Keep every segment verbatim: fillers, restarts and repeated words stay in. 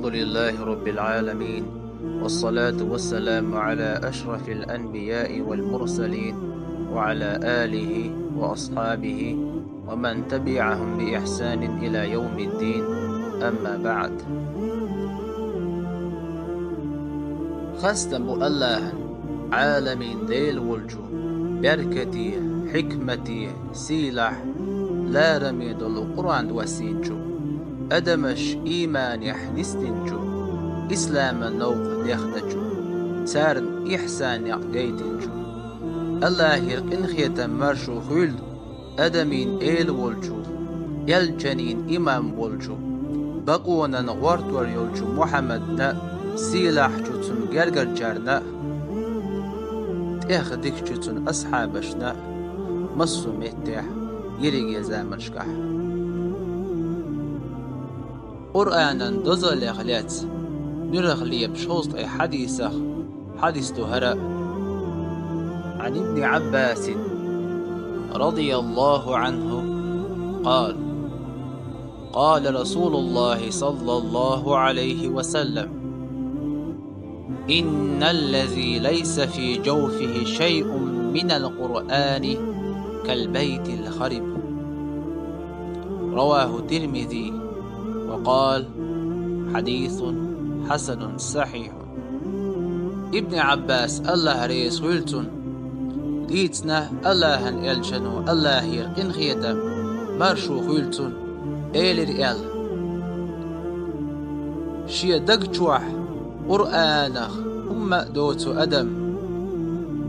الحمد لله رب العالمين، والصلاة والسلام على أشرف الأنبياء والمرسلين، وعلى آله وأصحابه ومن تبعهم بإحسان إلى يوم الدين. أما بعد. Хастам бу Аллахьан, Ӏаламийн Дела волчу, беркате, хьикмате, сийлахь, лараме долу Къуръан доссийначу, адамаш ийманехь нисдинчу, исламан новкъа дехначу, царна ихьсан некъ гайтинчу. Аллахьера къинхетам, маршо хуьлда адамийн Эла волчу, элчанийн имам волчу, бакъонан гӀортор йолчу Мухьаммадна а, сийлахьчу цунна гергарчарна а, тӀех дикачу цунна асхьабашна а, массо а меттехь, ерриге заманашкахь. Къуръанан дозаллех лаьцна нуьрах лепаш хӀовзткъе хьадисах хьадис ду хӀара а. عن ابن عباس رضي الله عنه قال: قال رسول الله صلى الله عليه وسلم: إن الذي ليس في جوفه شيء من القرآن كالبيت الخرب. رواه الترمذي وقال: حديث حسن صحيح. Ибн Ӏаббас, Аллахь реза хуьлда цунна, дийцина Аллахьан элчано, Аллахьера къинхетам, маршо хуьлда цунна, элира аьлла: шен даг чохь Къуръанах хӀумма а доцу адам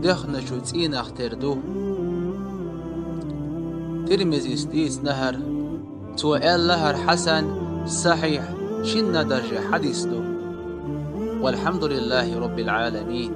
дехначу цӀийнах тера ду. Тирмизис дийцина хӀара. Цо аьлла хӀара хьасан, сахьихь, шинна дарже хьадис ду. والحمد لله رب العالمين.